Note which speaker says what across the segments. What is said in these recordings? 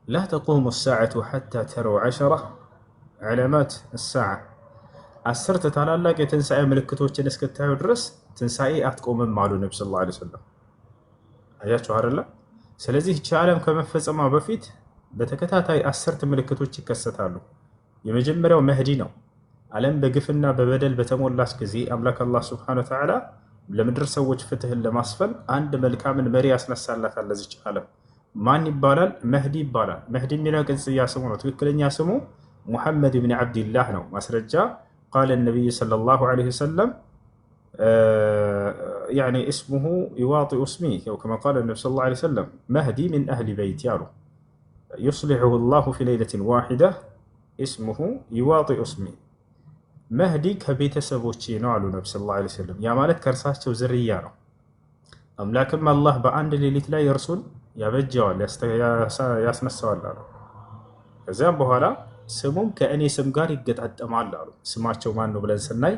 Speaker 1: لا تقوم الساعة حتى تروا 10 علامات الساعة፣ 10 ታላላቅ የትንሣኤ ምልክቶችን እስክታዩ ድረስ ትንሣኤ አትቆምም አሉ ነቢ صلى الله عليه وسلم። አያችሁ አይደለ? ስለዚህ ይህች ዓለም ከመፈጸሟ በፊት በተከታታይ 10 ምልክቶች ይከሰታሉ። የመጀመሪያው መህዲ ነው። ዓለም በግፍና በበደል በተሞላች ጊዜ አምላክ አላህ سبحانه وتعالى ለምድር ሰዎች ፍትህን ለማስፈን አንድ መልካምን መሪ ያስነሳላታል ለዚች ዓለም። ማን ይባላል? መህዲ ይባላል። መህዲ የሚለው ቅጽያ ስሙ ነው። ትክክለኛ ስሙ ሙሐመድ ብን ዓብዲላህ ነው። ማስረጃ قال النبي صلى الله عليه وسلم يعني اسمه يواطئ اسمي أو كما قال النبي صلى الله عليه وسلم مهدي من أهل بيتي አሉ። يصلحه الله في ليلة واحدة اسمه يواطئ اسمي፣ መህዲ ከቤተሰቦቼ ነው አሉ ነቢ صلى الله عليه وسلم። ያ ማለት ከእርሳቸው ዝርያ ነው። አምላክም አላህ በአንድ ሌሊት ላይ እርሱን ያበጀዋል፣ ያስነሳዋል አሉ። ከዚያም በኋላ ስሙም ከእኔ ስም ጋር ይገጣጠማል አሉ። ስማቸው ማን ነው ብለን ስናይ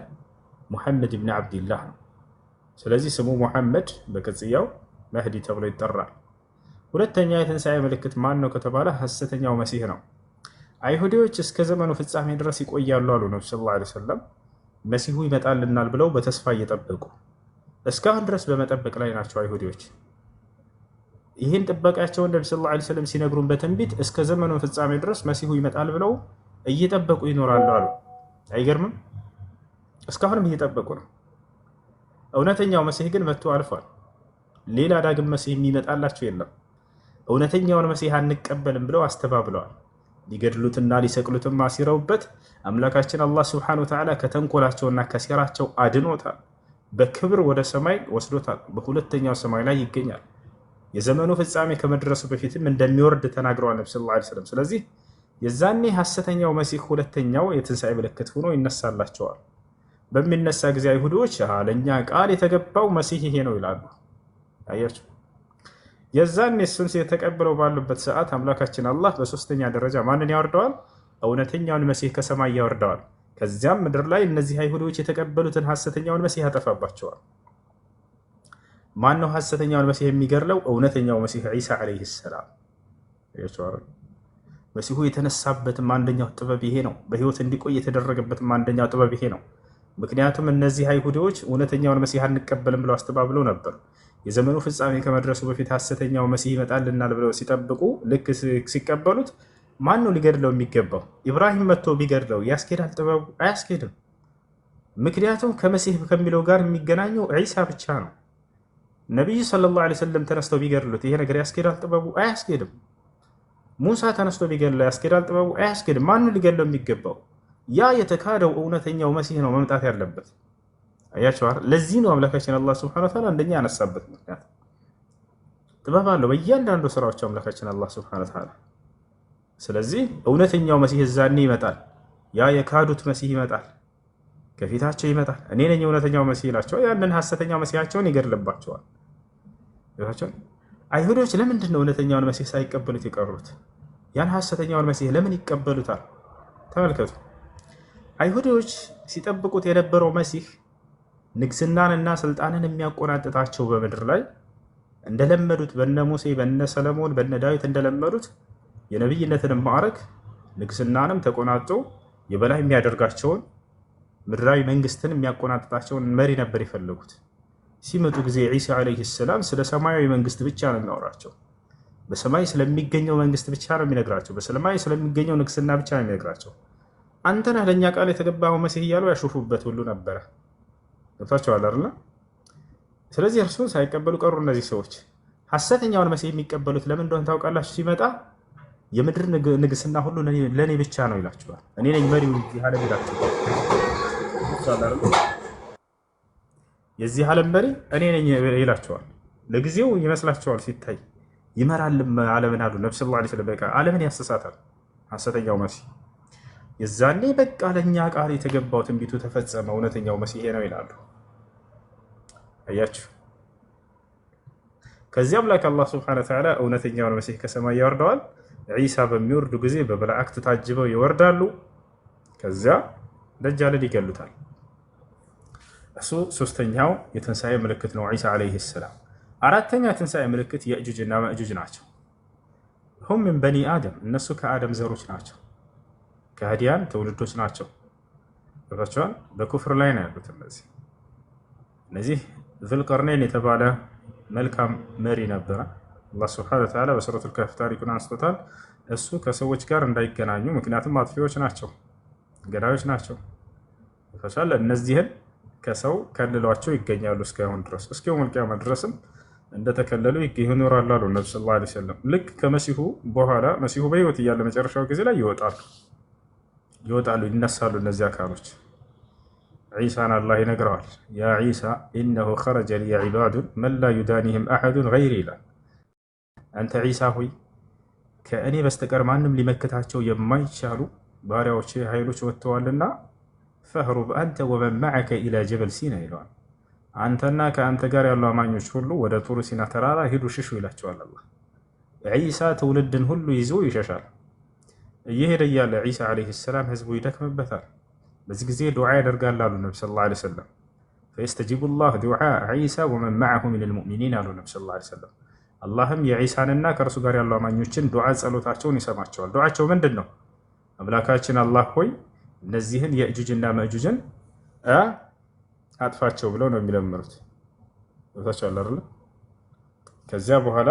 Speaker 1: ሙሐመድ ብን ዓብዲላህ ነው። ስለዚህ ስሙ ሙሐመድ በቅጽያው መህዲ ተብሎ ይጠራል። ሁለተኛ የትንሣኤ ምልክት ማን ነው ከተባለ ሐሰተኛው መሲህ ነው። አይሁዲዎች እስከ ዘመኑ ፍጻሜ ድረስ ይቆያሉ አሉ ነቢ صلى الله عليه وسلم። መሲሁ ይመጣልናል ብለው በተስፋ እየጠበቁ እስካሁን ድረስ በመጠበቅ ላይ ናቸው አይሁዲዎች። ይህን ጥበቃቸውን ነቢ صلى الله عليه وسلم ሲነግሩን በትንቢት እስከ ዘመኑ ፍጻሜ ድረስ መሲሁ ይመጣል ብለው እየጠበቁ ይኖራሉ አሉ። አይገርምም? እስካሁንም እየጠበቁ ነው። እውነተኛው መሲህ ግን መጥቶ አልፏል። ሌላ ዳግም መሲህ የሚመጣላቸው የለም። እውነተኛውን መሲህ አንቀበልም ብለው አስተባብለዋል። ሊገድሉትና ሊሰቅሉትም አሲረውበት አምላካችን አላህ سبحانه وتعالى ከተንኮላቸውና ከሴራቸው አድኖታል። በክብር ወደ ሰማይ ወስዶታል። በሁለተኛው ሰማይ ላይ ይገኛል። የዘመኑ ፍጻሜ ከመድረሱ በፊትም እንደሚወርድ ተናግረዋል ነቢ صلى الله عليه وسلم። ስለዚህ የዛኔ ሐሰተኛው መሲህ ሁለተኛው የትንሣኤ ምልክት ሆኖ ይነሳላቸዋል። በሚነሳ ጊዜ አይሁዶች ለእኛ ቃል የተገባው መሲህ ይሄ ነው ይላሉ። አያችሁ፣ የዛኔ እሱን የተቀበለው ባሉበት ሰዓት አምላካችን አላህ በሶስተኛ ደረጃ ማንን ያወርደዋል? እውነተኛውን መሲህ ከሰማይ ያወርደዋል። ከዚያም ምድር ላይ እነዚህ አይሁዶች የተቀበሉትን ሐሰተኛውን መሲህ ያጠፋባቸዋል። ማን ነው ሐሰተኛውን መሲህ የሚገድለው? እውነተኛው መሲህ ዒሳ ዓለይሂ ሰላም። መሲሁ የተነሳበትም አንደኛው ጥበብ ይሄ ነው። በህይወት እንዲቆይ የተደረገበትም አንደኛው ጥበብ ይሄ ነው። ምክንያቱም እነዚህ አይሁዶች እውነተኛውን መሲህ አንቀበልም ብለው አስተባብለው ነበር። የዘመኑ ፍጻሜ ከመድረሱ በፊት ሐሰተኛው መሲህ ይመጣልናል ብለው ሲጠብቁ ልክ ሲቀበሉት ማን ነው ሊገድለው የሚገባው? ኢብራሂም መጥቶ ቢገድለው ያስኬዳል? ጥበቡ አያስኬድም። ምክንያቱም ከመሲህ ከሚለው ጋር የሚገናኘው ዒሳ ብቻ ነው። ነቢዩ صلى الله عليه وسلم ተነስተው ቢገድሉት ይሄ ነገር ያስኬዳል? ጥበቡ አያስኬድም። ሙሳ ተነስቶ ቢገድለው ያስኬዳል? ጥበቡ አያስኬድም። ማን ነው ሊገድለው የሚገባው? ያ የተካደው እውነተኛው መሲህ ነው መምጣት ያለበት። አያችሁ። ለዚህ ነው አምላካችን አላህ سبحانه وتعالى አንደኛ ያነሳበት ምክንያት ጥበብ አለው በእያንዳንዱ ስራዎች አምላካችን አላህ سبحانه وتعالى። ስለዚህ እውነተኛው መሲህ እዛኔ ይመጣል። ያ የካዱት መሲህ ይመጣል፣ ከፊታቸው ይመጣል። እኔ ነኝ እውነተኛው መሲህ ይላቸዋል። ያንን ሐሰተኛው መሲሃቸውን ይገድልባቸዋል። አይሁዶች ለምንድን ነው እውነተኛውን መሲህ ሳይቀበሉት የቀሩት? ያን ሐሰተኛውን መሲህ ለምን ይቀበሉታል? ተመልከቱ። አይሁዶች ሲጠብቁት የነበረው መሲህ ንግስናንና ስልጣንን የሚያቆናጥጣቸው በምድር ላይ እንደለመዱት በነ ሙሴ፣ በነ ሰለሞን፣ በነ ዳዊት እንደለመዱት የነቢይነትንም ማዕረግ ንግስናንም ተቆናጦ የበላይ የሚያደርጋቸውን ምድራዊ መንግስትን የሚያቆናጥጣቸውን መሪ ነበር የፈለጉት። ሲመጡ ጊዜ ዒሳ ዓለይሂ ሰላም ስለ ሰማያዊ መንግስት ብቻ ነው የሚያወራቸው። በሰማይ ስለሚገኘው መንግስት ብቻ ነው የሚነግራቸው። በሰማይ ስለሚገኘው ንግስና ብቻ ነው የሚነግራቸው። አንተ ነህ ለእኛ ቃል የተገባው መሲህ እያሉ ያሾፉበት ሁሉ ነበረ። ገብቷቸዋል አይደለ? ስለዚህ እርሱን ሳይቀበሉ ቀሩ እነዚህ ሰዎች። ሐሰተኛውን መሲህ የሚቀበሉት ለምን እንደሆነ ታውቃላችሁ? ሲመጣ የምድር ንግስና ሁሉ ለእኔ ብቻ ነው ይላቸዋል። እኔ ነኝ መሪው የዚህ ዓለም ይላቸዋል። የዚህ ዓለም መሪ እኔ ነኝ ይላቸዋል። ለጊዜው ይመስላቸዋል ሲታይ ይመራልም ዓለምን አሉ ነቢ صلى الله عليه وسلم። በቃ ዓለምን ያሰሳታል ሐሰተኛው መሲህ። የዛኔ በቃ ለእኛ ቃል የተገባው ትንቢቱ ተፈጸመ፣ እውነተኛው መሲህ ነው ይላሉ። አያችሁ። ከዚያም ላይ አላህ سبحانه وتعالى እውነተኛውን መሲህ ከሰማይ ያወርደዋል። ዒሳ በሚወርዱ ጊዜ በመላእክት ታጅበው ይወርዳሉ። ከዚያ ደጃልን ይገሉታል። እሱ ሶስተኛው የትንሣኤ ምልክት ነው፣ ዒሳ عليه السلام። አራተኛ የትንሣኤ ምልክት የእጁጅ እና መእጁጅ ናቸው። هم من بني آدم፣ እነሱ ከአደም ዘሮች ናቸው። ከሃዲያን ትውልዶች ናቸው። ገብታችኋል? በኩፍር ላይ ነው ያሉት እነዚህ እነዚህ ዙልቀርነይን የተባለ መልካም መሪ ነበረ። አላህ سبحانه وتعالى በሱረቱል ከህፍ ታሪኩን አንስቶታል። እሱ ከሰዎች ጋር እንዳይገናኙ፣ ምክንያቱም አጥፊዎች ናቸው፣ ገዳዮች ናቸው። ተሻለ እነዚህን ከሰው ከልሏቸው ይገኛሉ እስካሁን ድረስ እስከ يوم القيامة ድረስም እንደተከለሉ ይኖራሉ አሉ ነቢ صلى الله عليه وسلم። ልክ ከመሲሁ በኋላ መሲሁ በህይወት እያለ መጨረሻው ጊዜ ላይ ይወጣሉ ይወጣሉ ይነሳሉ እነዚህ አካሎች። ዒሳን አላህ ይነግረዋል። يا عيسى إنه خرج لي عباد من لا يدانيهم أحد غيري ይላል። አንተ ዒሳ ሆይ ከእኔ በስተቀር ማንም ሊመክታቸው የማይቻሉ ባሪያዎች ኃይሎች ወጥተዋልና فاهرب أنت ومن معك إلى جبل سينا ይለዋል። አንተና ከአንተ ጋር ያሉ አማኞች ሁሉ ወደ ጡር ሲና ተራራ ሂዱ፣ ሽሹ ይላቸዋል አላህ። ዒሳ ትውልድን ሁሉ ይዞ ይሸሻል። እየሄደ እያለ ዒሳ عليه السلام ህዝቡ ይደክምበታል። በዚህ ጊዜ ዱዓ ያደርጋል አሉ ነቢ صلى الله عليه وسلم። فيستجيب الله دعاء عيسى ومن معه من المؤمنين አሉ ነቢ صلى الله عليه وسلم። አላህም የዒሳንና ከእርሱ ጋር ያሉ አማኞችን ዱዓ ጸሎታቸውን ይሰማቸዋል። ዱዓቸው ምንድን ነው? አምላካችን አላህ ሆይ እነዚህን የእጁጅና መእጁጅን አጥፋቸው ብለው ነው የሚለምኑት። ቦታቸው አለ አይደለ? ከዚያ በኋላ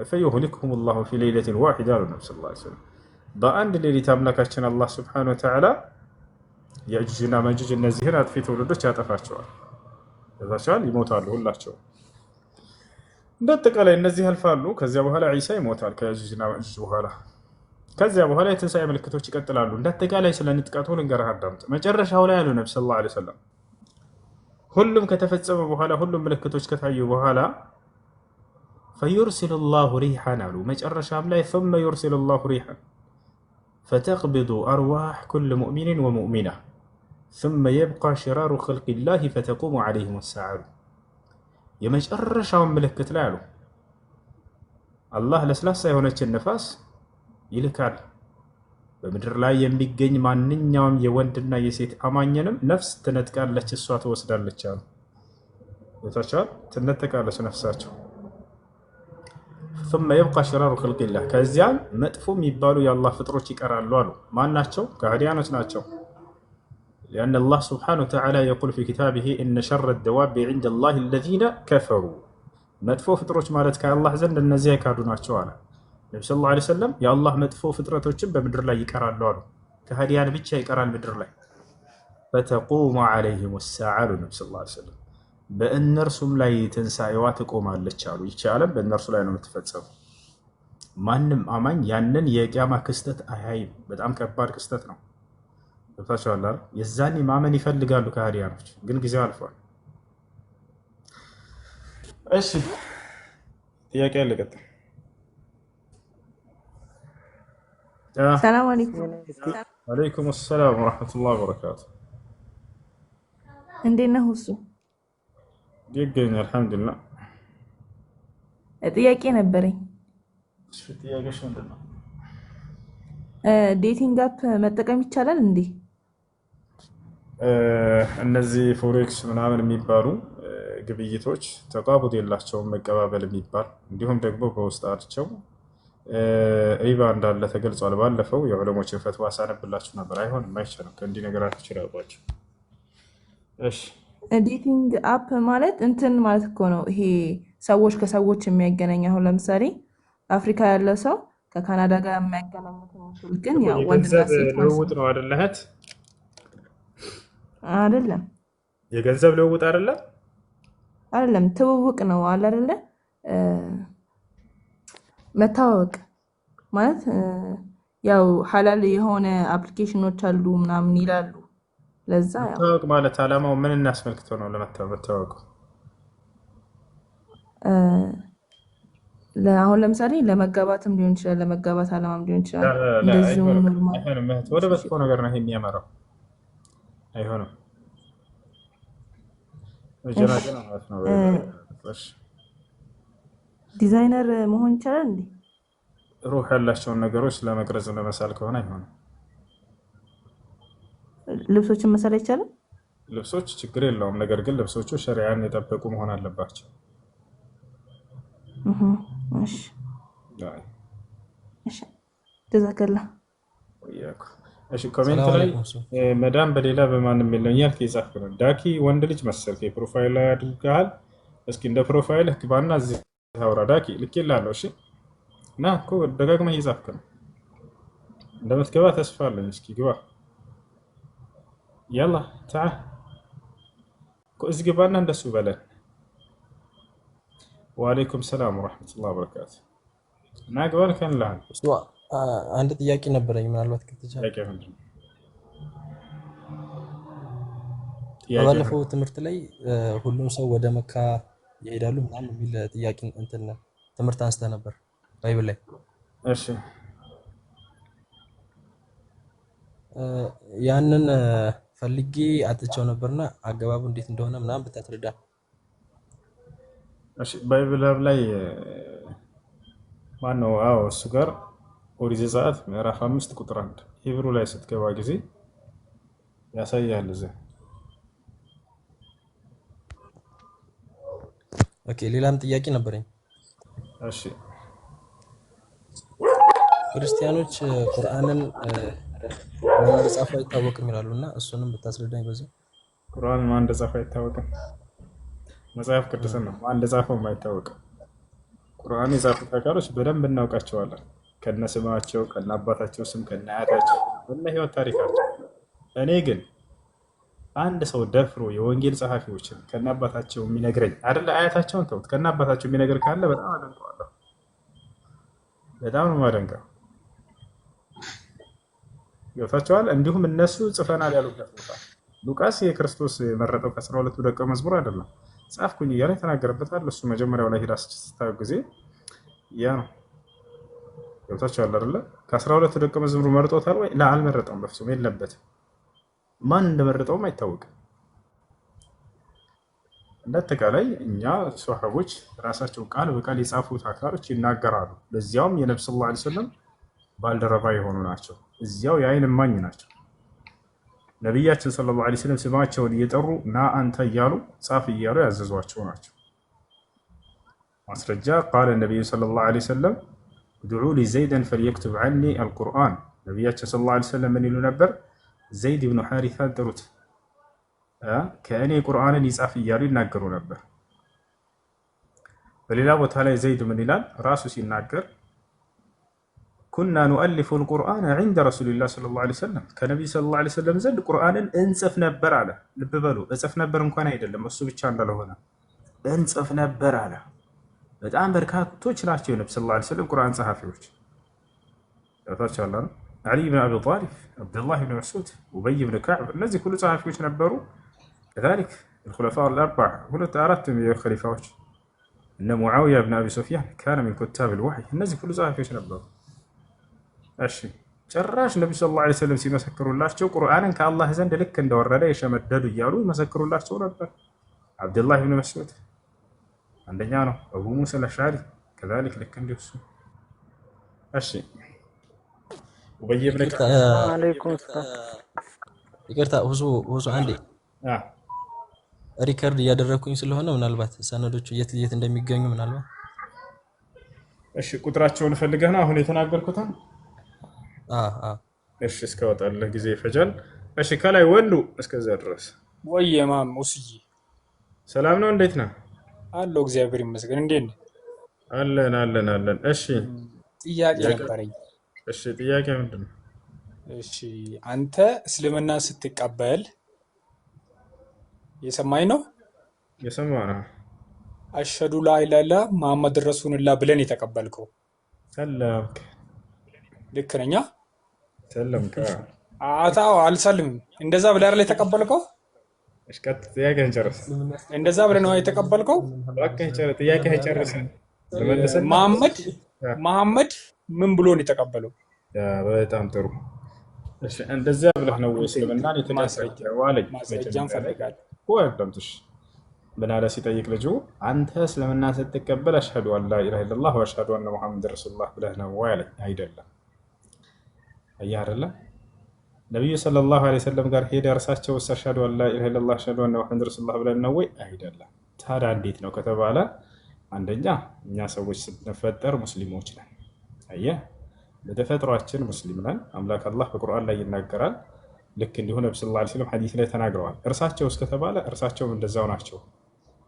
Speaker 1: فيهلكهم الله في ليلة واحدة አሉ ነቢ صلى الله عليه وسلم። በአንድ ሌሊት አምላካችን አላህ سبحانه وتعالى የእጁጅና መእጁጅ እነዚህን አጥፊ ትውልዶች ያጠፋቸዋል። ያጠፋቸዋል፣ ይሞታሉ ሁላቸው። እንደ አጠቃላይ እነዚህ ያልፋሉ። ከዚያ በኋላ ዒሳ ይሞታል ከየእጁጅና መእጁጅ በኋላ። ከዚያ በኋላ የትንሣኤ ምልክቶች ይቀጥላሉ። እንደ አጠቃላይ ስለ ንጥቀቱ ልንገርህ አዳምጥ። መጨረሻው ላይ ያሉ ነቢ صلى الله عليه وسلم ሁሉም ከተፈጸመ በኋላ ሁሉም ምልክቶች ከታዩ በኋላ فيرسل الله ريحا አሉ። መጨረሻም ላይ ثم يرسل الله ريحا فتقبض أرواح كل مؤمن ومؤمنة ثم يبقى شرار خلق الله فتقوم عليهم الساعة አሉ። የመጨረሻውን ምልክት ላይ አሉ አላህ ለስላሳ የሆነችን ነፋስ ይልካል። በምድር ላይ የሚገኝ ማንኛውም የወንድና የሴት አማኝንም ነፍስ ትነጥቃለች፣ እሷ ትወስዳለች አሉ። ቦታቸዋል ትነጠቃለች ነፍሳቸው። ثم يبقى شرار خلق الله ከዚያም መጥፎ የሚባሉ የአላህ ፍጥሮች ይቀራሉ አሉ። ማን ናቸው? ከሃዲያኖች ናቸው። لأن الله سبحانه وتعالى يقول في كتابه إن شر الدواب عند الله الذين كفروا መጥፎ ፍጥሮች ማለት ከአላህ ዘንድ እነዚያ የካዱ ናቸው አለ። ነቢ صلى الله عليه وسلم የአላህ መጥፎ ፍጥረቶችን በምድር ላይ ይቀራሉ አሉ። ከሃዲያን ብቻ ይቀራል ምድር ላይ። فتقوم عليهم الساعة አሉ ነቢ صلى الله عليه وسلم በእነርሱም ላይ ትንሣኤዋ ትቆማለች አሉ። ይቺ ዓለም በእነርሱ ላይ ነው የምትፈጸመው። ማንም አማኝ ያንን የቅያማ ክስተት አያይም። በጣም ከባድ ክስተት ነው። ገብታችኋል አይደል? የዛኔ ማመን ይፈልጋሉ ከሃዲያኖች፣ ግን ጊዜው አልፏል። እሺ ጥያቄ አለ? ቀጥል።
Speaker 2: ሰላም አለይኩም።
Speaker 1: አለይኩም ሰላም ወረሕመቱላህ ወበረካቱ።
Speaker 2: እንዴት ነህ? እሱ
Speaker 1: ይገኛል አልሐምዱሊላህ።
Speaker 2: ጥያቄ ነበረኝ።
Speaker 1: እሺ ጥያቄሽ ምንድን ነው?
Speaker 2: dating app መጠቀም ይቻላል እንዴ?
Speaker 1: እነዚህ forex ምናምን የሚባሉ ግብይቶች تقابض የላቸውም መቀባበል የሚባል እንዲሁም ደግሞ በውስጣቸው ሪባ እንዳለ ተገልጿል። ባለፈው የዑለሞችን ፈትዋ ሳነብላችሁ ነበር። አይሆንም፣ አይቻልም። ከእንዲህ ነገራቶች ይራቋቸው። እሺ
Speaker 2: dating app ማለት እንትን ማለት እኮ ነው። ይሄ ሰዎች ከሰዎች የሚያገናኝ አሁን ለምሳሌ አፍሪካ ያለ ሰው ከካናዳ ጋር የሚያገናኙት የሚችል ግን ያው ወንድና
Speaker 1: የገንዘብ
Speaker 2: ሴት ማለት
Speaker 1: ልውውጥ
Speaker 2: ነው
Speaker 1: ነው አይደለ? እህት
Speaker 2: አይደለም?
Speaker 1: የገንዘብ ልውውጥ አይደለ?
Speaker 2: አይደለም፣ ትውውቅ ነው አለ አይደለ? እ፣ መታወቅ ማለት ያው ሐላል የሆነ application ኖች አሉ ምናምን ይላሉ። ለዛ ያው
Speaker 1: መታወቅ ማለት ዓላማው ምን እናስመልክቶ ነው ለመታወቁ?
Speaker 2: እ፣ አሁን ለምሳሌ ለመጋባትም ሊሆን ይችላል፣ ለመጋባት አላማም ሊሆን
Speaker 1: لا
Speaker 2: ይችላል።
Speaker 1: لا لا፣
Speaker 2: እንደዚሁም
Speaker 1: አይሆንም፣
Speaker 2: normal
Speaker 1: አይሆንም እህት፣ ወደ መጥፎ ነገር ነው ይሄ የሚያመራው። አይሆንም፣
Speaker 2: እሺ
Speaker 1: መጀናጀን ማለት ነው።
Speaker 2: እ፣
Speaker 1: እሺ
Speaker 2: ዲዛይነር መሆን ይቻላል እንዴ?
Speaker 1: ሩህ ያላቸውን ነገሮች ለመቅረጽ ለመሳል ከሆነ አይሆንም።
Speaker 2: ልብሶችን መሳል አይቻልም?
Speaker 1: ልብሶች ችግር የለውም፣ ነገር ግን ልብሶቹ ሸሪዓን የጠበቁ መሆን አለባቸው።
Speaker 2: እህ፣ እሺ
Speaker 1: አይ።
Speaker 2: እሺ ጀዛከላ።
Speaker 1: ወኢያኩም። እሺ comment
Speaker 3: ሰላም
Speaker 1: ላይ
Speaker 3: አለይኩም እሱ
Speaker 1: መዳም በሌላ በማንም የለም እያልክ የጻፍክ ነው። ዳኪ ወንድ ልጅ መሰልክ የ profile ላይ አድርገሃል። እስኪ እንደ profile ህ ግባና እዚህ አውራ። ዳኪ ልኬልሃለሁ። እሺ እና እኮ ደጋግመህ እየጻፍክ ነው። እንደምትገባ ተስፋ አለኝ። እስኪ ግባ። ያላ ተዓ እኮ እዚህ ግባና እንደሱ በለን። ወአለይኩም ሰላም ወረሕመቱላህ ወበረካቱ። እና ግባ ልከንልሃል።
Speaker 3: እሱ አንድ ጥያቄ ነበረኝ ምናልባት ከተቻለ።
Speaker 1: ጥያቄ ምንድን ነው? ጥያቄ
Speaker 3: በባለፈው ትምህርት ላይ ሁሉም ሰው ወደ መካ ይሄዳሉ ምናምን የሚል ጥያቄ እንትን ትምህርት አንስተ ነበር Bible ላይ።
Speaker 1: እሺ
Speaker 3: ያንን ፈልጌ አጥቼው ነበርና አገባቡ እንዴት እንደሆነ ምናምን ብታስረዳ።
Speaker 1: እሺ Bible Hub ላይ ማን ነው? አዎ እሱ ጋር ኦሪት ዘጸአት ምዕራፍ 5 ቁጥር 1 Hebrew ላይ ስትገባ ጊዜ ያሳያል። እዚያ
Speaker 3: Okay፣ ሌላም ጥያቄ ነበረኝ።
Speaker 1: እሺ
Speaker 3: ክርስቲያኖች ቁርአንን ማን እንደጻፈው አይታወቅም ይላሉ እና እሱንም ብታስረዳኝ በዚሁ።
Speaker 1: ቁርአን ማን እንደጻፈው አይታወቅም። መጽሐፍ ቅዱስን ነው ማን እንደጻፈው አይታወቅም። ቁርአን የጻፉት አካሎች በደንብ እናውቃቸዋለን። ከነ ስማቸው፣ ከነ አባታቸው ስም፣ ከነ አያታቸው፣ ከነ ህይወት ታሪካቸው። እኔ ግን አንድ ሰው ደፍሮ የወንጌል ጸሐፊዎችን ከነ አባታቸው የሚነግረኝ አይደለ፣ አያታቸውን ተውት፣ ከነ አባታቸው የሚነግር ካለ በጣም አደንቀዋለሁ። በጣም ነው የማደንቀው። ገብታቸዋል። እንዲሁም እነሱ ጽፈናል ያሉበት ቦታ ሉቃስ የክርስቶስ የመረጠው ከ12ቱ ደቀ መዝሙር አይደለም፣ ጻፍኩኝ እያለ የተናገረበታል። እሱ መጀመሪያው ላይ ሄዳ ስታዩ ጊዜ ያ ነው። ገብታችኋል አይደለ? ከ12ቱ ደቀ መዝሙር መርጦታል ወይ? ላ አልመረጠውም፣ በፍጹም የለበትም። ማን እንደመረጠውም አይታወቅም። እንደ አጠቃላይ እኛ ሰሓቦች ራሳቸው ቃል በቃል የጻፉት አካሎች ይናገራሉ። ለዚያውም የነብ ስ ላ ሰለም ባልደረባ የሆኑ ናቸው። እዚያው የአይን እማኝ ናቸው። ነቢያችን ሰለላሁ ዐለይሂ ወሰለም ስማቸውን እየጠሩ ና አንተ እያሉ ጻፍ እያሉ ያዘዟቸው ናቸው። ማስረጃ ቃለ ነቢዩ ሰለላሁ ዐለይሂ ወሰለም ድዑ ሊ ዘይደን ፈልየክቱብ ዐኒ አልቁርአን። ነቢያችን ሰለላሁ ዐለይሂ ወሰለም ምን ይሉ ነበር? ዘይድ ብኑ ሐሪታን ጥሩት ከእኔ ቁርአንን ይጻፍ እያሉ ይናገሩ ነበር። በሌላ ቦታ ላይ ዘይድ ምን ይላል ራሱ ሲናገር ኩና ኑአሊፉ ልቁርአን ዐንደ ረሱሊላህ ሰለላሁ ዐለይሂ ወሰለም፣ ከነቢዩ ሰለላሁ ዐለይሂ ወሰለም ዘንድ ቁርአንን እንጽፍ ነበር አለ። ልብ በሉ እጽፍ ነበር እንኳን አይደለም እሱ ብቻ እንዳልሆነ እንጽፍ ነበር አለ። በጣም በርካቶች ናቸው የነቢ ሰለላሁ ዐለይሂ ወሰለም ቁርአን ጸሐፊዎች። ገብታችኋል አይደል? ዓሊ ብን አቢ ጣሊብ፣ አብዱላህ ብን መስዑድ፣ ኡበይ ብን ከዕብ እነዚህ ሁሉ ጸሐፊዎች ነበሩ። كذلك الخلفاء الأربعة ሁለት አራት የኸሊፋዎች እነ ሙዓዊያ ብን አቢ ሱፊያን كان من كتاب الوحي እነዚህ ሁሉ ጸሐፊዎች ነበሩ። እሺ ጭራሽ ነቢ ሰለላሁ ዐለይሂ ወሰለም ሲመሰክሩላቸው ቁርአንን ከአላህ ዘንድ ልክ እንደወረደ የሸመደዱ እያሉ ይመሰክሩላቸው ነበር። አብዱላህ ብን መስዑድ አንደኛ ነው። አቡ ሙሳ አልአሽዓሪ كذلك ልክ እንዲሁ እሱ። እሺ ኡበይ ብን
Speaker 3: ይቅርታ
Speaker 1: ከዕብ
Speaker 4: አለይኩም ሰላም።
Speaker 3: ይቅርታ ሁሱ ሁሱ አንዴ record እያደረግኩኝ ስለሆነ ምናልባት ሰነዶቹ የት የት እንደሚገኙ ምናልባት
Speaker 1: እሺ ቁጥራቸውን ፈልገህ ነው አሁን የተናገርኩትን?
Speaker 3: አ አ
Speaker 1: እሺ እስከወጣልህ ጊዜ ይፈጃል። እሺ ከላይ ወንዱ እስከዚያ ድረስ
Speaker 5: ወይ ማም ውስዬ
Speaker 1: ሰላም ነው። እንዴት ነህ?
Speaker 5: አለው። እግዚአብሔር ይመስገን። እንዴት ነህ?
Speaker 1: አለን አለን አለን። እሺ
Speaker 5: ጥያቄ
Speaker 1: ጥያቄ
Speaker 5: ነበረኝ።
Speaker 1: እሺ ጥያቄ ምንድን ነው?
Speaker 5: እሺ አንተ እስልምና ስትቀበል የሰማኝ ነው?
Speaker 1: የሰማህ ነው።
Speaker 5: አሽሀዱ ላ ኢላሃ ኢለላህ መሐመድ ረሱሉላህ ብለን የተቀበልከው
Speaker 1: ሰለምክ
Speaker 5: ልክ ነኛ?
Speaker 1: ሰለምክ።
Speaker 5: አታው አልሰልምም። እንደዛ ብለህ አይደል የተቀበልከው?
Speaker 1: እሺ ቀጥ ጥያቄህን ጨርስ።
Speaker 5: እንደዛ ብለህ ነው የተቀበልከው?
Speaker 1: እባክህ ጨርስ፣ ጥያቄህን ጨርስ። ልመልስልህ።
Speaker 5: መሐመድ መሐመድ ምን ብሎ ነው የተቀበለው?
Speaker 1: በጣም ጥሩ። እሺ እንደዚያ ብለህ ነው ወይ እስልምናን
Speaker 5: ማስረጃ
Speaker 1: የተቀበልከው አለኝ።
Speaker 5: ማስረጃ
Speaker 1: መጀመሪያ ላይ
Speaker 5: እንፈልጋለን።
Speaker 1: እኮ አዳምጥሽ። ምን አለ ሲጠይቅ ልጁ፣ አንተ እስልምናን ስትቀበል አሽሀዱ አን ላ ኢላሀ ኢለላህ ወአሽሀዱ አነ ሙሐመድ ረሱሉላህ ብለህ ነው ወይ አለኝ። አይደለም። አየህ አይደለ ነቢዩ ሰለላሁ ዐለይሂ ወሰለም ጋር ሄደ እርሳቸው አሽሀዱ አን ላ ኢላሀ ኢለላህ አሽሀዱ አነ ሙሐመድ ረሱሉላህ ብለን ነው ወይ? አይደለም። ታዲያ እንዴት ነው ከተባለ፣ አንደኛ እኛ ሰዎች ስንፈጠር ሙስሊሞች ነን። አየህ በተፈጥሯችን ሙስሊም ነን። አምላክ አላህ በቁርአን ላይ ይናገራል። ልክ እንዲሁ ነቢ صلى الله عليه وسلم ሐዲስ ላይ ተናግረዋል። እርሳቸው እስከተባለ እርሳቸውም እንደዛው ናቸው።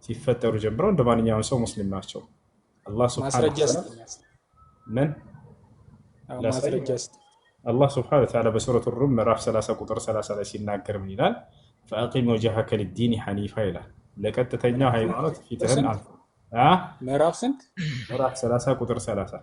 Speaker 1: ሲፈጠሩ ጀምረው እንደ ማንኛውም ሰው ሙስሊም ናቸው። አላህ سبحانه
Speaker 5: ማስረጃ
Speaker 1: وتعالى
Speaker 5: ስጠኝ።
Speaker 1: ምን
Speaker 5: አዎ፣
Speaker 1: ላሳይ?
Speaker 5: ማስረጃ ስጠኝ።
Speaker 1: አላህ سبحانه وتعالى በሱረቱ ሩም ምዕራፍ 30 ቁጥር 30 ላይ ሲናገር ምን ይላል? فأقم وجهك للدين حنيفا ይላል። ለቀጥተኛው
Speaker 5: ምዕራፍ ስንት?
Speaker 1: ሃይማኖት
Speaker 5: ቁጥር
Speaker 1: ፊትህን
Speaker 5: ስንት?
Speaker 1: አልፍ አ
Speaker 5: ምዕራፍ ስንት?
Speaker 1: ምዕራፍ 30 ቁጥር 30።